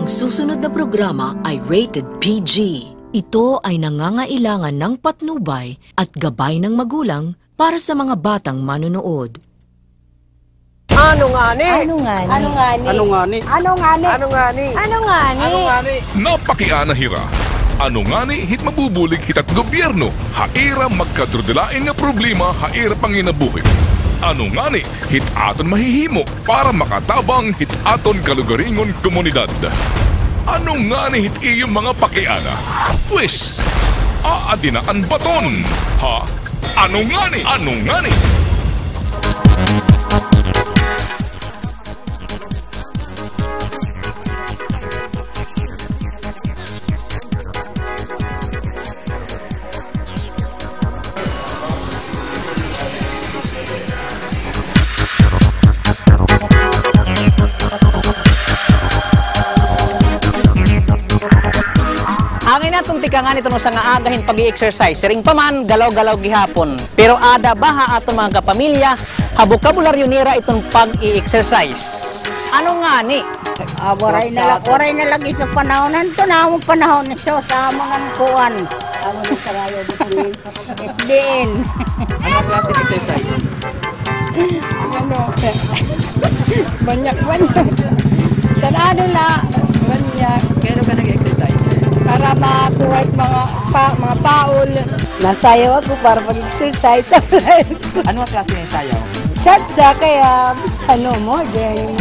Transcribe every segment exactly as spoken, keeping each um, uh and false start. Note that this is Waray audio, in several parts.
Susunod na programa ay rated P G. Ito ay nangangailangan ng patnubay at gabay ng magulang para sa mga batang manonood. Ano ngani? Ano ngani? Ano ngani? Ano ngani? Ano ngani? Ano ngani? Ano ngani? Ano ngani? Napakiana hira. Ano ngani hit mabubulig hit at gobyerno ha ira magkadrudilain nga problema ha ira panginabuhi? Ano ngani hit aton mahihimo para makatabang hit aton kalugaringon komunidad? Ano ngani hit iyo mga pakiana? Pwes, aadi na an baton, ha? Ano ngani? Ano ngani? Angay naton tikangan iton usa nga aga hin pag-i-exercise. Siring pa man, galaw-galaw gihapon. Pero ada ba ha aton mga kapamilya ha bokabularyo nira iton pag-i-exercise? Ano ngani? Ah, waray na la-, waray na lagi sa panahon. Ano to na among panahon ni so sa mga kuan? Amo na sarayo, gusto. Diin. Ano klase ng exercise? Ano? Banyak, banyak. Sarado la. Banyak. Kaya ka nag-exercise? Para makuha yung mga pa-, mga paol. Nasayaw ako para mag-exercise. Ano ang klase ng sayaw? Cha-cha, kaya basta ano, modern.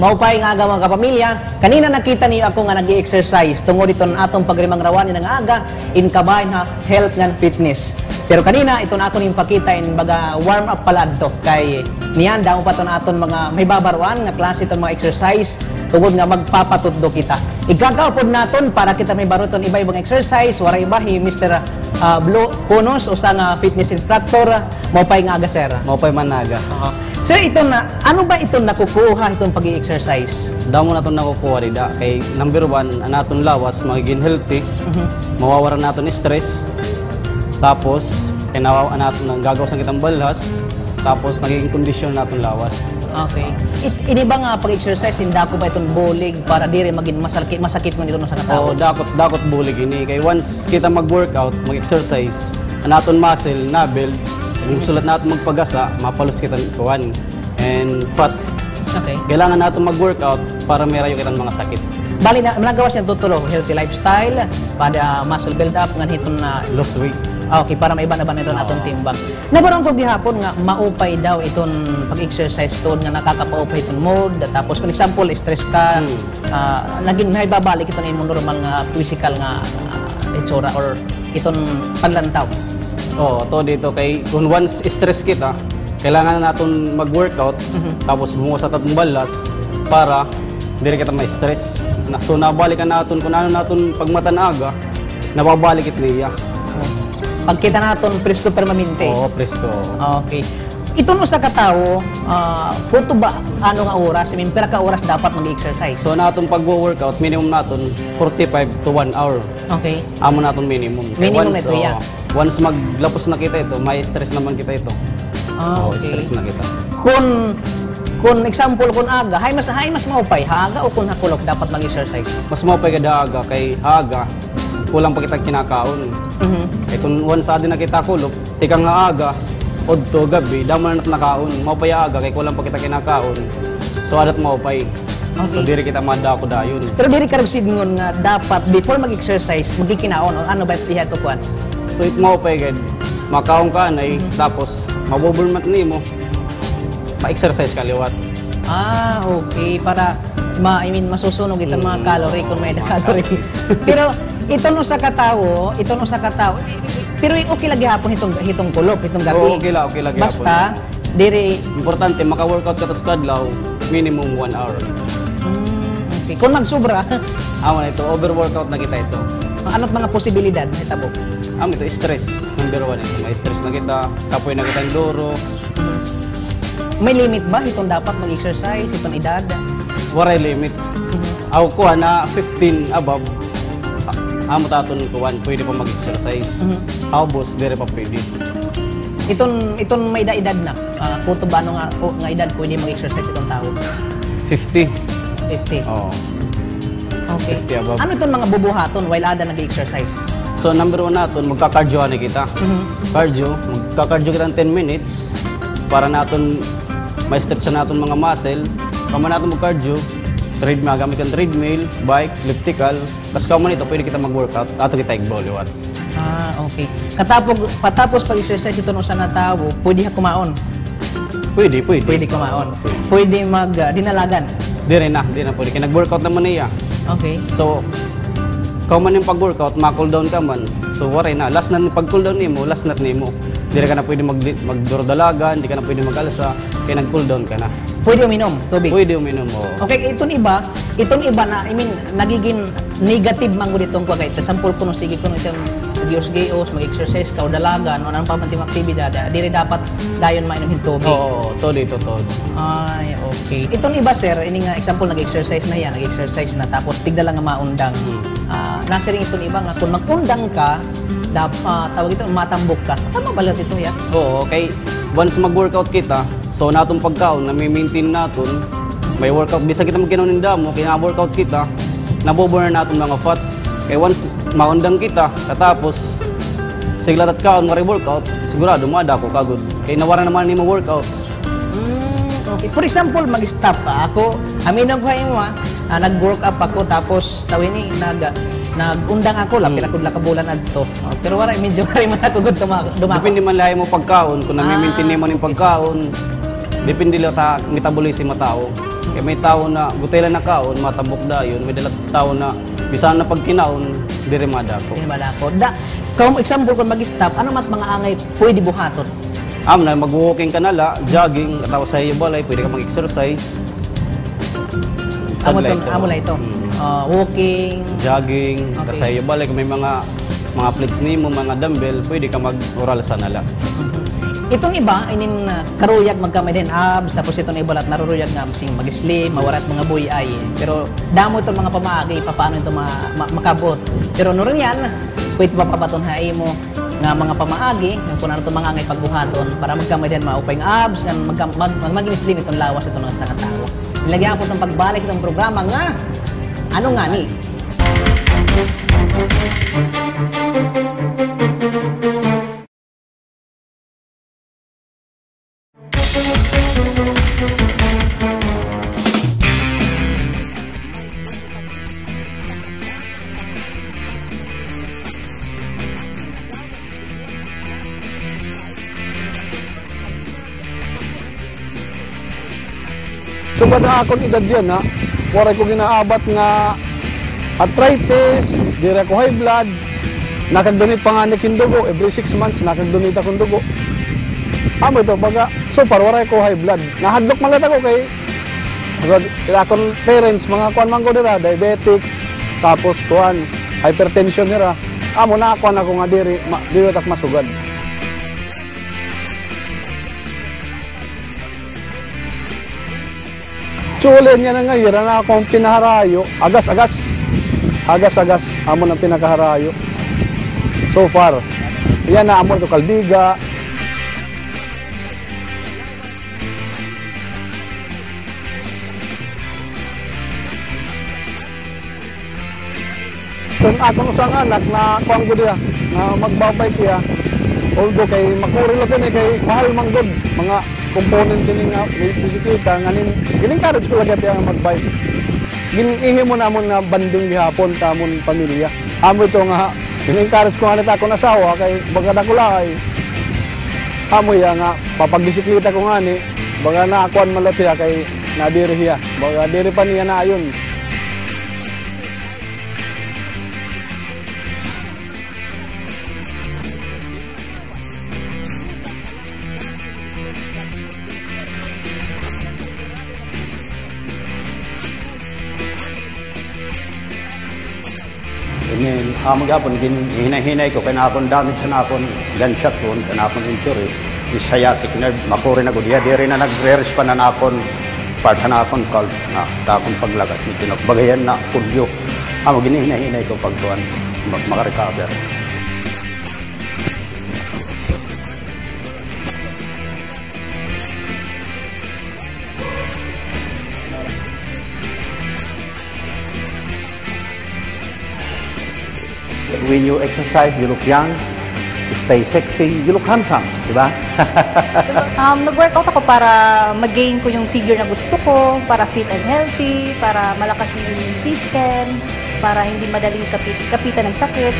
Maupay nga aga, mga kapamilya. Kanina nakita niyo ako nga nag-i-exercise tungod iton atong pagrimangrawani nga aga in kabahin ha health ngan fitness. Pero kanina, iton akon ginpakita in baga warm up pa la adto kay niyan damo pa iton aton mga mahibabaroan nga klase iton mga exercise tungod nga magpapatutdo kita. Ikakaupod naton para kita mahibaro iton iba-ibang exercise, waray iba hi Mister ah, Blue Punos, usa nga fitness instructor. Maupay nga aga, sir. Maupay man nga aga. Oo. Sir, iton na, ano ba iton nakukuha iton pag-i-exercise? Damo naton nakukuha dida. Kay number one, an aton lawas magigin healthy. Mhm. Mawawara an aton stress. Tapos, kay nawa-, an aton, nagagawas an kitang balhas. Tapos, nagigin kondisyon an aton lawas. Okay. It-, ini ba nga pag-exercise, hin dako ba iton bulig para diri magin masarki-, masakit ngon iton usa nga tawo? Oo, dako, dako bulig ini. Kay once kita mag-workout, mag-exercise, an aton muscle na-build, kay gusto la naton magpagasa, mapalos kita hin kuan, hin fat. Okay. Kailangan naton mag-workout para mahirayo kita hin mga sakit. Bali na, nagawas niyan tutulo, healthy lifestyle, para muscle build up, ngan hiton na lose weight. Ah, okay, para maiban-iban iton aton timbang. Nabaroan ko gihapon nga maupay daw iton pag-exercise tuod nga nakakapaupay iton mood. Tapos, kon example, stress ka, ah, nagin-, nahibabalik iton imo normal nga physical nga, ah, itsura or iton paglantaw. Oo, tuod ito kay kon once stress kita, kailangan naton mag-workout, tapos bumuwas an aton balhas para diri kita ma-stress. Na, so, nabalik an aton, kon ano naton pagmata nga aga, nababalik it niya. Pagkita naton, presko permanente. Oo, presko. Okay. Iton usa ka tawo, ah, kutob ba ano nga oras, I mean, pira ka oras dapat mag-exercise? So, an aton pagwo-workout, minimum naton forty-five to one hour. Okay. Amo naton minimum. Minimum ito, yeah. Once maglapos na kita ito, ma-stress naman kita ito. Ah, okay. Oo, stress na kita. Kon, kon example, kon aga, hain mas, hain mas maupay, ha aga o kon ha kulop dapat mag-exercise? Mas maupay gad ha aga, kay ha aga, kulang pa kita kinakaon. Mhm. Kay kon once adi na kita kulop, tikang ha aga, udto, gab-i, damo na nakaon. Maupay ha aga, kay kulang pa kita kinakaon. So, ada't maupay. Okay. So, diri kita madako dayon. Pero diri ka nagsidngon nga dapat before mag-exercise, magkikinaon, o ano ba it iya ito kuan? So, it maupay gad, makaon ka anay, tapos mabuburmat nimo, ma-exercise ka liwat. Ah, okay. Para ma-, I mean, masusunog iton mga calorie kon may-ada calorie. Pero iton usa ka tawo, iton usa ka tawo, pero okay la gihapon hiton, hiton kulop, hiton gab-i. Oo, okay la, okay la gihapon. Basta, diri. Importante, maka-workout ka tas kadlaw, minimum one hour. Mm, okay. Kon magsobra? Amo na ito, overworkout na kita ito. Ano't mga posibilidad mahitabo? Amo ito, stress. Number one ito. Ma-stress na kita, kapoy na kita hin duro. May limit ba hiton dapat mag-exercise, hiton edad? Waray limit. Mhm. Aw, kuan na fifteen above, a-, amo ta aton kuan, pwede pa mag-exercise. Mhm. Aw, boss, diri pa pwede. Iton, iton may edad-edad na, ah, kutob ba ano nga, o, nga edad pwede mag-exercise iton tawo? Fifty. Fifty. Oo. Okay. Fifty above. Ano iton mga bubuhaton while ada nag-exercise? So, number one naton, magka-cardio na kita. Mhm. Cardio, magka-cardio kita ten minutes para naton ma-stretch an aton mga muscle. Kahuman naton mag-cardio, tread-, magamit kan treadmill, bike, elliptical. Tas kahuman hito, pwede kita mag-workout. Ato kita igbaw liwat. Ah, okay. Katapos, patapos pag-exercise iton usa nga tawo, pwede ha kumaon? Pwede, pwede. Pwede kumaon. Pwede mag, ah, dinalagan? Diri na, diri na pwede. Kay nag-workout naman niya. Okay. So, kahuman hin pag-workout, ma-cool down ka man. So, waray na. Last na pag-cool down nimo, last na nimo. Diri ka na pwede mag-, magduro-dalagan, di ka na pwede mag-alsa, kay nag-cool down ka na. Pwede uminom tubig? Pwede uminom, oo. Okay, iton iba, iton iba na, I mean, nagigin negative man gud iton kuan kay, example kuno, sige kuno, iton nag-giyos-giyos, mag-exercise ka o dalagan, o ano pa man it imo aktibidad, ah, diri dapat dayon mainom hin tubig. Oo, totoo, totoo. Ay, okay. Iton iba, sir, ini nga example, nag-exercise na hiya, nag-exercise na, tapos tigda la nga maundang. Hmm. Ah, nasiring iton iba nga kon mag-undang ka, dap-, ah, tawag ito, matambok ka. Tama ba liwat ito, ya? Oo, kay once mag-workout kita, so, naton pagkaon, nami-maintain naton. May workout, bisan kita magkinaon hin damo, kay nag-workout kita, nabuburn naton mga fat. Kay once maundang kita, katapos, sige la it at kaon, waray workout, sigurado, madako ka gud. Kay nawara naman nimo workout. Mm, okay. For example, mag-stop ka. Ako, aminon ko ha imo, ah, ah, nag-workout ako, tapos, tawag ini, nag-, nag-undang ako, la, hmm, pira gud la ka bulan adto. Oh, pero waray, medyo waray man ako gud tuma-, dumako. Depende man la ha imo pagkaon, kon nami-maintain nimo an imo pagkaon. Depende la ha metabolism ha tawo. Kay may tawo na gutiay la nakaon, matambok dayon, may-ada la tawo na bisan na pagkinaon, diri madako. Diri madako. Da, kon example, kon mag-stop, ano man it mga angay pwede buhaton? Amo na, mag-walking ka na la, jogging, katapos ha iyo balay, pwede ka mag-exercise. Amo la ito. Hmm. Ah, walking. Jogging, okay. Tapos ha iyo balay, kon may mga, mga plates nimo, mga dumbbell, pwede ka mag-oral sa nala. Iton iba, inin, ah, karuyag magkamay-ada hin abs, tapos iton iba la it naruruyag nga, sige, mag-slim, mawara it mga buy-ay. Pero damo iton mga pamaagi, papaano ito ma-, ma-, makab-ot. Pero nuron yana, pwede papabaton ha imo nga mga pamaagi, nga kon ano iton mga angay pagbuhaton para magkamay-ada hin maupay nga abs, nga mag-, mag-, mag-, magin slim iton lawas iton nga sangka tawo. Lagi ako iton pagbalik iton programa nga Ano Ngani. Sugad ha akon edad yana, waray ko ginaabat nga arthritis, diri ako high blood, nakag-donate pa ngani hin dugo, every six months, nakag-donate ako hin dugo. Amo ito, baga, so far, waray ko high blood. Nahadlok man la ako kay, sugad, akon parents, mga kuan man gud hira, diabetic, tapos kuan, hypertension hira. Amo, nakuan ako nga diri, ma-, diri ako masugad. Actually, yana nga year, an akon pinakaharayo, agas, agas. Agas, agas. Amo na an pinakaharayo. So far. Yana, amo ito, Calbiga. Kon akon usa nga anak na kuan gud hiya, nga magba-bike hiya. Although kay makuri la ini kay mahal man gud mga component ini nga bisikleta, ngan in-encourage ko la gihap hiya nga mag-bike. Gin-ihimo namon nga bonding gihapon ta amon pamilya. Amo ito nga in-encourage ko ngani it akon asawa kay baga dakulaay. Amo hiya nga papagbisikleta ko ngani, baga nakuan man la hiya kay nadiri hiya. Baga diri pa niya naayon. Ini, amo gihapon, gin-, hinay-hinay ko, kay an akon damage han akon gunshot wound, an akon injury, is sciatic nerve, makuri na gud hiya, diri na nagre-respond an akon part han akon calf, na, ta akon paglagat, medyo nagbagayan na, pudyo. Amo, ginhinay-hinay ko pagkuan, mak-, makarecover. When you exercise, you look young, you stay sexy, you look handsome, di ba? So, um, nag-workout ako para mag-gain ko yung figure na gusto ko, para fit and healthy, para malakas yung immune system, para hindi madaling kapit, kapitan ng sakit.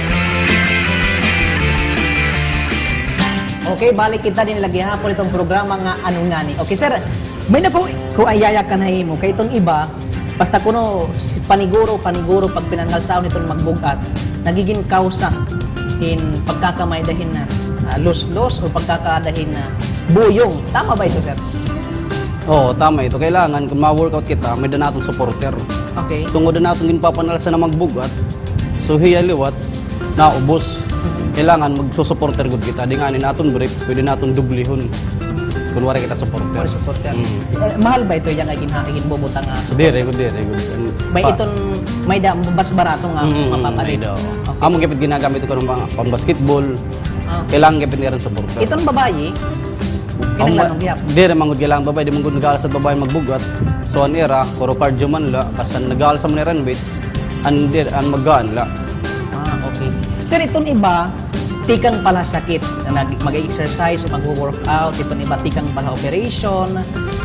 Okay, balik kita dinhi la gihapon iton programa nga Ano Ngani. Okay, sir, may-ada pa ko iyayakan ha imo. Kay iton iba, basta kuno, si-, paniguro, paniguro, pag pinangalsaon iton magbug-at, nagigin kawsa hin pagkakamay-ada hin, ah, luslos o pagkakaada hin, ah, buyong. Tama ba ito, sir? Oo, tama ito. Kailangan, kun ma-workout kita, may-ada naton supporter. Okay. Tungod an aton ginpapanalsa na magbug-at, so hiya liwat, naubos. Mhm. Kailangan magsusuporter gud kita. Di ngani an aton brief, pwede naton dublihon kun waray kita supporter. Waray supporter. Mm. Eh, mahal ba ito, iya nga ginha-, ginbubutang nga supporter? Diri gud, diri gud. May pa- iton, may-ada, mas barato nga mapapalit. May-ada. Okay. Amo gihapon ginagamit ko nga mga pang-basketball. Ah. Kailangan gihapon nira supporter. Iton babayi, kinahanglan gihapon? Diri man gud kailangan babayi, di man gud nag-aalsa an babayi magbug-at. So, an ira, puro cardio man la, basta nag-aalsa man nira hin weights, an dir-, an maggaan la. Ah, okay. Sir, iton iba, tikang pa la ha sakit, nag-, mag-exercise o magwo-workout, iton iba tikang pa la ha operation,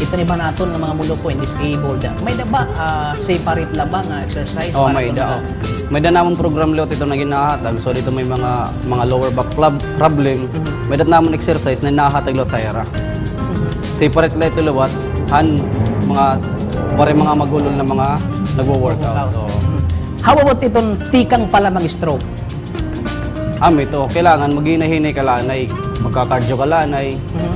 iton iba naton nga mga muluko, disabled. May-ada ba, ah, separate la ba nga exercise para may-ada. May-ada namon program liwat ito nga ginahatag. So, dito may mga, mga lower back prob-, problem. Mhm. May-ada namon exercise nga nahatag liwat ha ira. Mhm. Separate la ito liwat han mga, waray mga mag-ulol nga mga nagwo-workout. Workout. Oo. Mhm. How about iton tikang pa la mag-stroke? Amo ito, kailangan maghinay-hinay ka la anay, magka-cardio ka la anay. Mhm.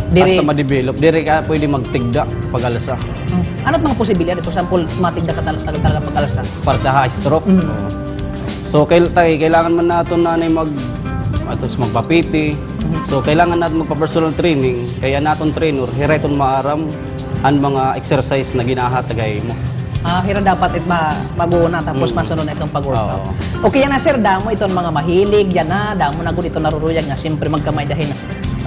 Diri. Basta ma-develop, diri ka pwede magtigda pag-alsa. Mhm. Ano it mga posibilidad? For example, matigda ka tal-, tal-, talaga pag-alsa? Parte ha stroke. Mhm. Oo. So, kay-, tay-, kailangan man naton anay mag-, atos magpa-P T. Mhm. So, kailangan naton magpa-personal training. Kay an aton trainer, hira iton maaram an mga exercise nga ginahatag ha imo. Ah, hira dapat it ma-, mag-una, tapos masunod na iton pag-workout. Oo. Okay, yana, sir, damo iton mga mahilig, yana, damo na gud iton naruruyag nga siyempre magkamay-ada hin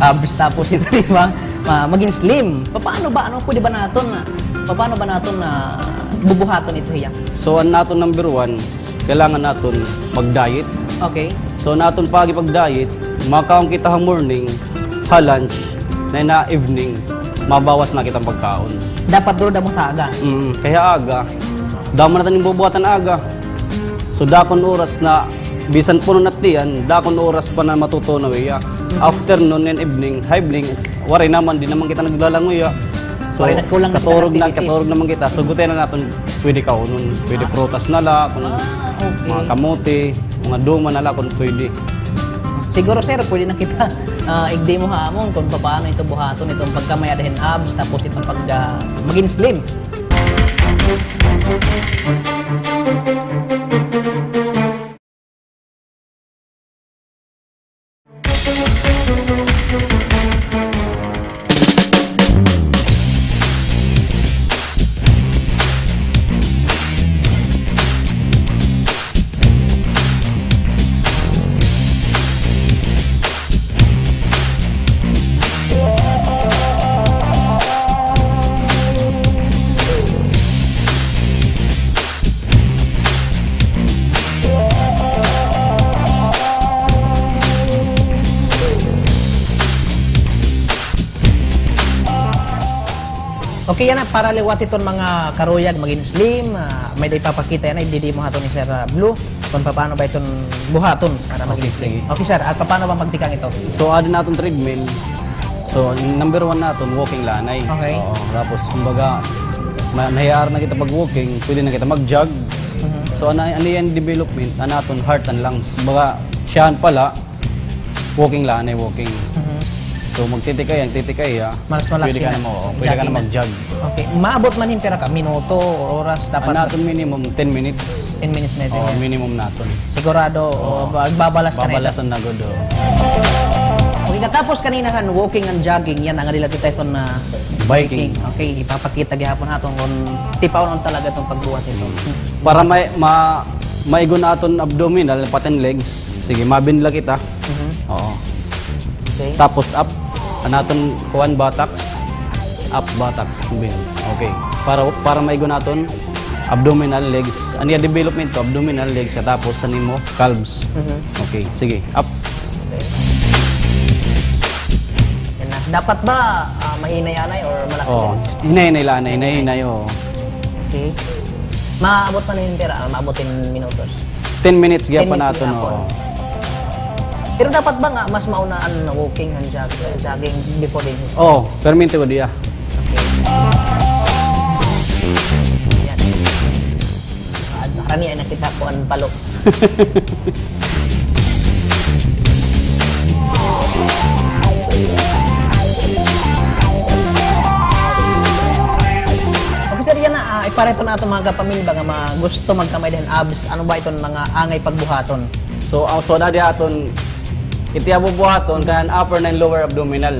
abs, tapos ito, di ba? Ma-, magin slim. Papaano ba, ano, pwede ba naton na, papaano ba naton na bubuhaton ito hiya? So, an naton number one, kailangan naton mag-diet. Okay. So, an aton paagi pag-diet, makaon kita ha morning, ha lunch, na ha evening, mabawas na kita pagkaon. Dapat duro damo ha aga. Mm, kay ha aga, damo na it an bubuhatan aga. So, dakon oras na, bisan puno na it tiyan, dakon oras pa na matutunaw hiya. Mhm. Afternoon and evening, ha evening, waray naman, di naman kita naglalangoy, ah. So, waray nagkulang na kita katurog na, activities. Katurog naman kita. So, gutiay na naton pwede kaunon. Pwede prutas na la, kun mga kamote, mga duma na la, kun pwede. Siguro, sir, pwede na kita, ah, igdemo ha amon kun papaano ito buhaton, iton pagkamay-ada hin abs, tapos iton pag, ah, magin slim. Okay, yana, para liwat iton mga karuyag magin slim, ah, may-ada ipapakita yana, igdidemo ha aton ni Sir, ah, Blue, kun papaano ba iton buhaton para magin slim. Okay, sige. Okay, sir, ah, papaano ba magtikang ito? So, aada naton treadmill. So, number one naton, walking la anay. Okay. Oo, tapos, kumbaga, ma-, nahiyaar na kita pag-walking, pwede na kita mag-jog. Mhm. So, ano, ano yan development, an aton heart and lungs. Kumbaga, siyahan pa la, walking la anay, walking. Mhm. So, magtitikay, magtitikay, ah. Mas malaki na. Pwede ka na mo-, oo, pwede ka na mag-jog. Okay. Maabot man hin pira ka minuto or oras dapat? An aton minimum, ten minutes. Ten minutes na ito. Oo, minimum naton. Sigurado, o, ba-, babalas ka na ito. Babalasan na gud, oo. Okay, katapos kanina han walking and jogging, yana nga dila kita iton biking. Okay, ipapakita gihapon naton kun tipawon talaga iton pagbuhat nito. Para may, ma-, maigo an aton abdominal, pati an legs. Sige, mabend la kita. Mhm. Oo. Okay. Tapos up, an aton kuan, buttocks. Up, buttocks, bend. Okay. Para, para maigo an aton Abdominal, legs. An iya development to, abdominal, legs, katapos an imo calves. Mhm. Okay, sige. Up. Okay. Yan na. Dapat ba, ah, mahinay anay or malaki? Oo. Hinay-hinay la anay, hinay-hinay, oo. Okay. Maabot man hin pira, ah, maabot hin minutos. Ten minutes gihapon naton, oo. Pero dapat ba nga mas mauna an walking han jog-, jogging before dinhi? Oo, permente gud iya. Okay. Yan. Ah, harani ay nakita ko an balo. Okay, sir, yana, ah, para iton aton mga kapamilya ba nga mga gusto magkamay-ada hin abs, ano ba iton mga angay pagbuhaton? So, ah, so, na di aton, iti iya bubuhaton, kan upper ngan lower abdominal.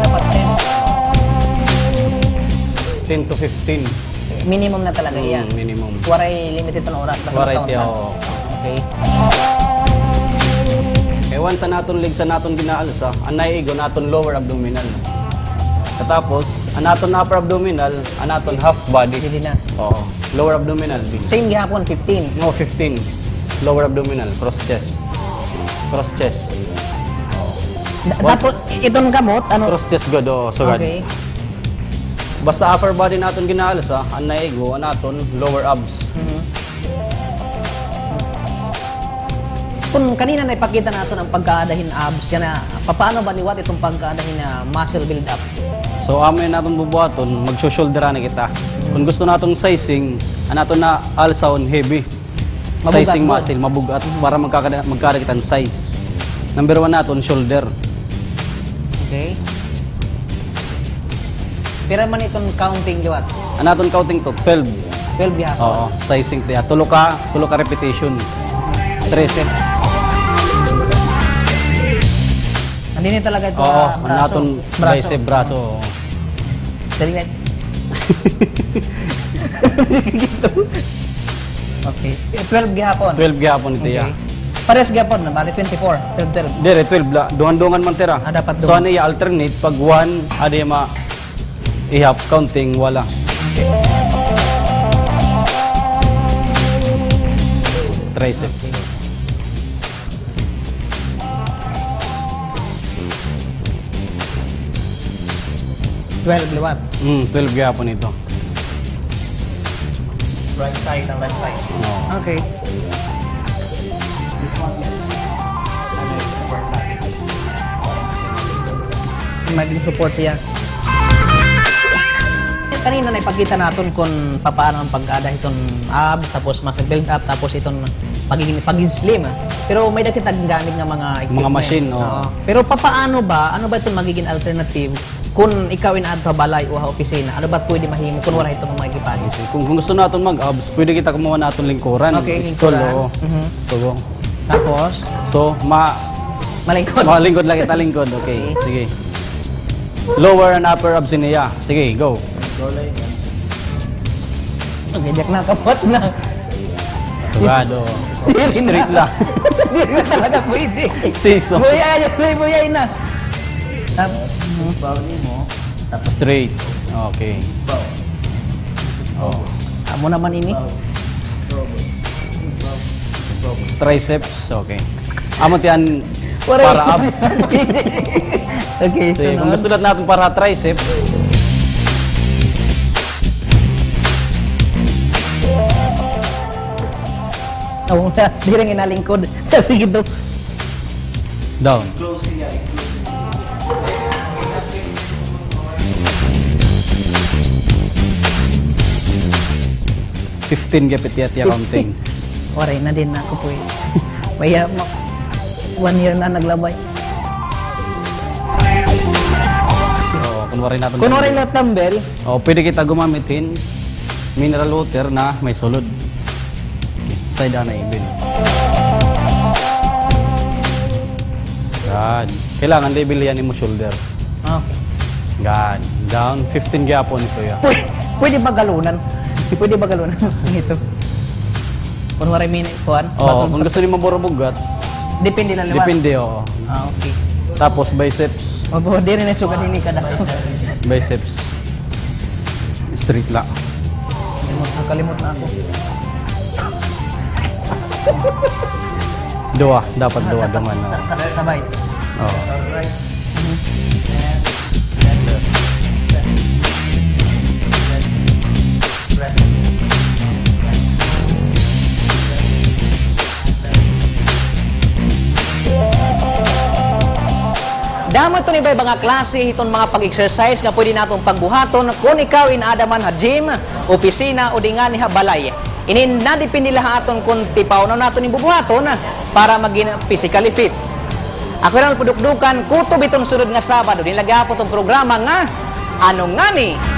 Dapat ten. Ten to fifteen. Minimum na talaga iya. Mm, minimum. Waray limited na oras, basta waray, oo. Okay. Kay once an aton legs an aton ginaalsa, an naiigo an aton lower abdominal. Katapos, an aton upper abdominal, an aton half body. Diri na. Oo. Lower abdominal, diri. Same gihapon, fifteen. No, fifteen. Lower abdominal, cross chest. Cross chest. Da-, once dapat iton kamot, ano? Cross chest gud, oo, sugad. Okay. Basta upper body naton ginaalsa, an naiigo, an aton lower abs. Mhm. Kun kanina naipakita naton an pagkaada hin abs, yana, papaano ba liwat iton pagkaada hin, ah, muscle build up? So, amo ini aton bubuhaton, magso-shoulder anay kita. Kun gusto naton sizing, an aton na alsahon heavy. Mabugat. Sizing muscle, mabug-at, para magkakada-, magkada kita hin size. Number one naton, shoulder. Okay. Pira man iton counting liwat? An aton counting to, twelve. Twelve gihapon? Oo, sizing tiya. Tulo ka, tulo ka repetition. Three sets. Nandini talaga ito, oo, ah, an aton braso. Bicep, braso, oo. Dali na. Okay. Twelve gihapon? Twelve gihapon ito, iya. Okay. Parehas gihapon, bali twenty-four. Twelve, twelve. Diri, twelve la. Dungan-dungan man tira. Ah, dapat dungan. So, an iya alternate, pag one, adi ma-, ihap, counting, wala. Tricep. Okay. Twelve liwat. Mm, twelve gihapon ito. Right side and left side. Oo. Okay. This one, yes. Ano yung support natin? Naging support iya. Kanina naipakita naton kun papaano an pag-aada hiton abs, tapos muscle build up, tapos iton pagiging, pagiging slim, ah. Pero may-ada kita gingamit nga mga equipment. Mga machine, oo. Oo. Pero papaano ba, ano ba iton magiging alternative kun ikaw in adto ha balay o ha opisina? Ano ba pwede mahimo kun waray iton mga ekipahe? Kun, kun gusto naton mag-abs, pwede kita kumuha naton lingkuran. Okay, lingkuran. Stool, oo. Mhm. So, tapos? So, ma-, malingkod. Malingkod la kita, lingkod. Okay, sige. Lower and upper abs niya. Sige, go. Okay, diyak na, kapot na. Sigurado. Straight la. Diri na talaga pwede. Seesaw. Buyay, buyay na. Tap-, baw nimo. Straight. Okay. Baw. Oh. Amo naman ini. Baw. Baw. Baw. Triceps. Okay. Amo tiyan para abs. Okay, sige, sunod. Kun gusto naton para tricep. Oh, diri nga nalingkod. Sige, do. Down. Fifteen gihap it iya counting. Waray na din ako pwede. Maya, ma-, one year na naglabay. Oo, kun waray naton dumbbell. Kun waray naton dumbbell. Oo, pwede kita gumamit hin mineral water na may sulod. Side ana even. Yan. Kailangan level yan imo shoulder. Okay. Gan. Down. Fifteen gihapon ito, ya. Pwede, pwede ba galunan? Pwede ba galunan? Ito. Kun waray mini-, kuan, oo, kun gusto nimo mabug-at. Depende na liwat. Depende, oo. Ah, okay. Tapos biceps. Opo, diri na sugad hini kada. Biceps. Straight la. Kalimot na, kalimot na ako. Duha, dapat duha, dungan, no? Sabay. Oh. Damo iton iba-iba nga klase hiton mga pag-exercise nga pwede naton pagbuhaton kon ikaw in-aada man ha gym, opisina, o di ngani ha balay. Ini nadepende la ha aton kon tipawon naton imo bubuhaton para magin physically fit. Ako hi Ronald Pudukdukan, kutob hiton sunod nga Sabado, dinhi la gihapon iton programa nga Ano Ngani?